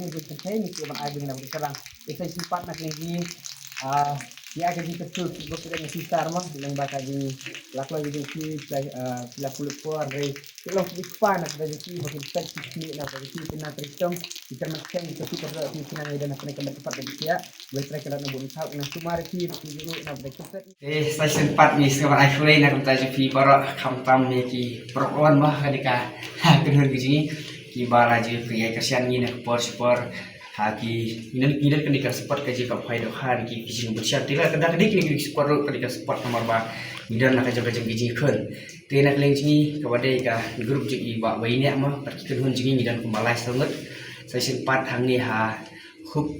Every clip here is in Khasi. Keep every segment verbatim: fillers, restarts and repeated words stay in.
jingkyrkhu jingkyrkhu ngi shu ban ai jingkyrkhu. Te sa shisien pat na ka liang jong ngi, ah, ïa ka jingkyrkhu ki bok ki dang ki star mo, lyngba ka jinglakloi jong ki, ah, ki la puluk por re. Ki long ki kpa na ka jong ki ba ki peit ki khmih na ka jong ki, ki na trei tong ki kyrmen kheng ki kyrkhu ki kyrkhu ngi da na ka liang ka met ka pat da ki ïa. Wei trai ka la na bun thau na sumar ki ki juru na ba ki peit. Eh, sa shisien pat ngi sngewbha ai khublei na ka bynta jong phi baroh khamtam ïa ki paralok wan mo ha kane ka kynhun ka jong ngi. Ki ba la ju pynïaid kyrshan ngi na ka por sha por. Ha ki ngi don, ngi don kane ka support ka jingkhap khwai dohkha, ki, ki jingpynshai. Te la ka da ka dik kane ka support ruh, kane ka support namar ba ngi don na ka jong ka jong ka jingkhun. Te na ka liang jong ngi kaba dei ka group jong i Bah Wai Niah mo, bad ki kynhun jong ngi ngi don kumba lai saw ngut. Sa shisien pat hangne ha Hope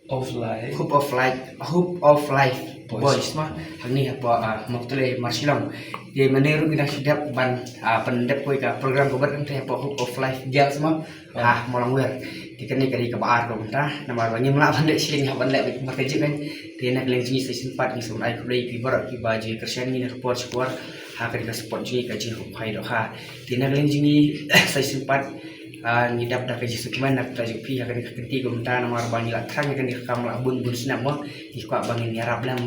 of Life. Hope of Life, Hope of Life Boys. Boys mo. Hangne hapoh, ah, Mawtlei Marshillong. Te mynne ruh ngi dang shu dep ban, ah, pyndep kawei ka program kaba dang te hapoh Hope of Life Girls mo. Ah, Mawlangwir. Te kane ka dei kaba ar ka mynta. Namar ba ngim lah ban leh shilliang haba leh bad ka jingkyrkhu. Te na ka liang jong ngi sa shisien pat ngi sngewbha ai khublei ïa phi baroh kiba ju kyrshan ngi na ka por sha ka por. Ha kane ka support jong ngi ka jingkhap khwai dohkha. Te na ka liang jong ngi sa shisien pat, ah, ngi dap da ka jingsngewkmen na ka bynta jong phi ha kane ka kynti ka mynta namar ba ngi la thrang ïa kane ka kam la bun bun snem mo. Ngi kwah ba ngin ïarap lem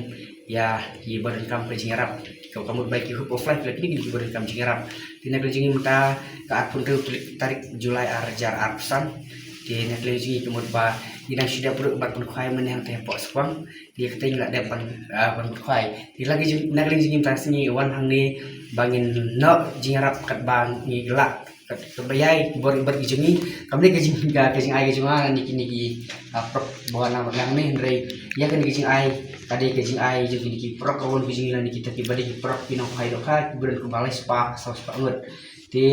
ïa ki ba donkam ka jingïarap. Ka, ka mut ba ki Hope of Life la kine ki ba donkam jingïarap. Te na ka liang jong ngi mynta ka arphew hynriew tarik July ar hajar arphew san. Te na ka liang jong ngi ka mut ba ngi dang shu dep ruh ban pynkhwai mynne hangtei hapoh Skwang. Te kata ngi la dep ban, ah, ban pynkhwai. Te la ka jing, na ka liang jong ngi mynta sngi wan hangne ba ngin noh jingïarap katba ngi lah, kat, katba ïai bor bor ki jong ngi. Kam dei ka jing, ka, ka jingai ka jong nga ne kine ki, ah, prok ba wan lang lang ne hynrei ïa kane ka jingai ka dei ka jingai jong kine ki prok ka wan ki jong ngi lane kita kiba dei ki prok ki nongkhwai dohkha kiba don kumba lai spah saw spah ngut. Te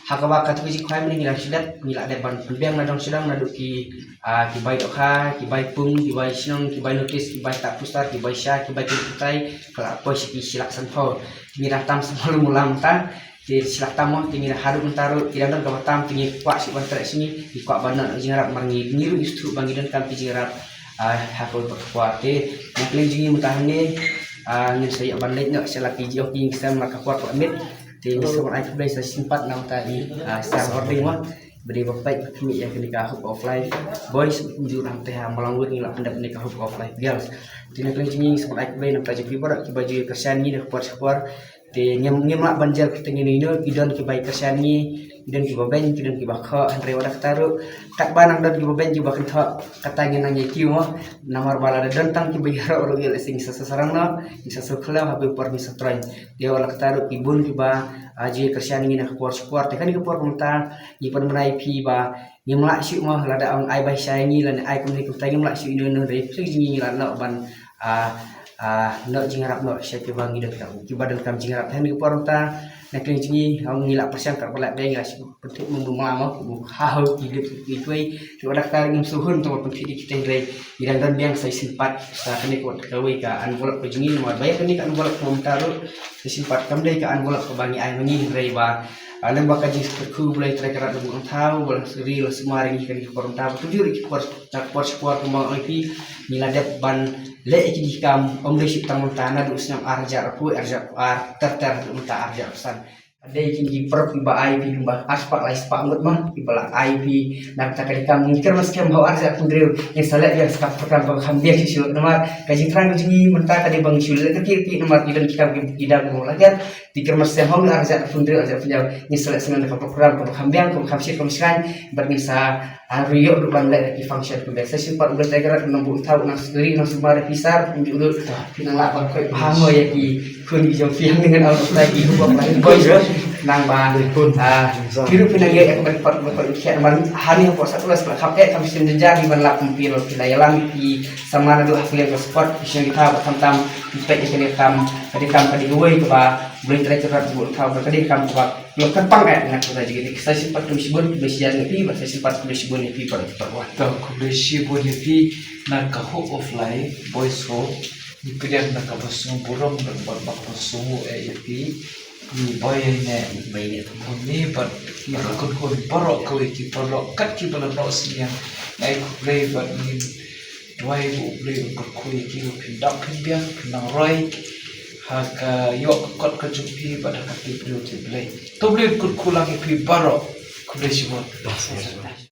ha kaba katu ka jingkhwai mynne ngi la shu dep, ngi la dep ban pynbiang na dong sha dong naduh ki, ah, ki bai dohkha, ki bai pung, ki bai shnong, ki bai notis, ki bai tap poster, ki bai sha, ki bai kynthei, ka la poi sha ki shi lak sanphew. Te ngi dang tam sa mulu mula mynta. Te shi lak tam mo, te ngi dang haduh mynta ruh ki dang don kaba tam, te ngi kwah shuh ban treh sha ngi, ngi kwah ban noh jingïarap namar ngi, ngi ruh ngi sngewthuh ba ngi donkam ki jingïarap, ah, ha kawei pat ka por. Te na ka liang jong ngi mynta hangne, ah, ngin sa ïoh ban leit noh sha la ki jong ki, ngi sem la ka por ka la miet. Te ngi sngewbha ai khublei sa shisien pat na ka bynta i, ah, Sam Hording mo ba dei ba peit ba khmih ïa kane ka Hope of Life Boys, kumjuh ruh hangtei ha Mawlangwir ngi la pyndep kane ka Hope of Life Girls. Te na ka liang jong ngi sngewbha ai khublei na ka bynta jong phi baroh kiba ju kyrshan ngi na ka por sha ka por. Te ngim, ngim lah ban jer kyrteng ïano ïano, ki don kiba ïa kyrshan ngi, Ki don kiba beiñ, ki don kiba khoh, hynrei wat la katta ruh, katba nang don kiba beiñ kiba kynthoh, katta ngin nang ïa kiew mo. Namar ba lada don tang kiba ïaroh ruh ïoh lehse ngi sa sngewsarong noh, ngi sa sngewkhlem ha ka por ngi sa troiñ. Te wat la katta ruh ki bun kiba, ah, ju kyrshan ïa ngi na ka por sha ka por. Te kane ka por kumta ngi pynbna ïa phi ba ngim lah shuh mo, lada ong ai bai sha ïa ngi lane ai kumne kumta, ngim lah shuh ïa ngi, hynrei phi ngi la noh ban, ah, ah, noh jingïarap noh sha kiba ngi donkam, kiba donkam jingïarap. Te ha kane ka por kumta na kane ka jingïarap ngi la pyrshang katba lah dei ngi la shu pynthut mynba ma mo, ha ho ki dep ki twei. Te wat la katta ngim sngewhun tang ban pynthut ïa kita, hynrei ngi dang don biang sa shisien pat sa kane ka, wat kawei ka envelope ka jong ngi, namar ba ïa kane ka envelope kumta ruh sa shisien pat kam dei ka envelope kaba ngi ai ma ngi, hynrei ba, ah, lem bad ka jingkyrkhu U Blei Trai Kynrad Nongbuh Nongthaw ba la sumar ïa ngi ha kane ka por kumta, ba kumjuh ruh ki por, na ka por sha ka por kumba nga ong ïa phi, ngi la dep ban leh ïa kine ki kam ym dei shuh tang mynta, naduh u snem ar hajar arphew, ar hajar arphew ar, ter ter haduh mynta ar hajar arphew san. Dei kine ki por kiba ai ïa phi kumba arspah laispah ngut ma, kiba la ai ïa phi na ka bynta kane ka kam. Ngi kyrmen skhem ha u ar hajar arphew hynriew ngin sa leh biang sa ka program kaba kham biang shuh shuh, namar ka jingthrang ka jong ngi mynta ka dei ba ngi shu leh kyrkieh kyrkieh, namar ki don ki kam ki, ki dang mo la ker. Te kyrmen skhem ha u ar hajar arphew hynriew, ar hajar arphew hynñiew ngin sa leh sngewbha ka program kaba kham biang, kaba kham shit, kaba shngaiñ, bad ngin sa, ah, ïoh ruh ban leh ki function kaba biang. Sa shisien pat U Blei Trai Kynrad un nang buh thaw, un nang sngewri, un nang sumar ïa phi sir, kumjuh ruh phi nang lah ban koit bha mo ïa ki khun ki jong phi hangne, ngan ong, sa ki hynmen ki boys, nang ba, ah, phi ruh phi nang ïoh ïa kaba dei pat kaba koit khiah, namar hangne hapoh South West la kham eh, kham shisien jynjar hi ban lap, phi ruh phi la ïalam ïa phi samla naduh ha ka liang ka sport, ki shnong ki thaw, bad khamtam phi peit ïa kane ka kam, ka dei ka kam, ka dei kawei kaba U Blei Trai Kynrad Nongbuh Nongthaw, ka dei ka kam kaba long kyrpang eh na ka bynta jong ngi. Sa shisien pat khublei shibun, khublei shihajar ïa phi, bad sa shisien pat khublei shibun ïa phi baroh. To, khublei shibun ïa phi na ka Hope of Life Boys Home. Ngi pdiang na kaba sngewburom bad, bad, bad kaba sngewbha ïa phi. Ngi bai ïa ne, bai ïa ne, to, ngi bad ngi la kynhun baroh kawei ki paralok kat kiba la noh synñiang. Ngi ai khublei bad ngin duwai ba U Blei un kyrkhu ïa ki ba phin dap phin biang, phin nang roi ha ka ïoh ka kot ka jong phi bad ha ka tip briew tip Blei. To U Blei un kyrkhu lang ïa phi baroh. Khublei shibun.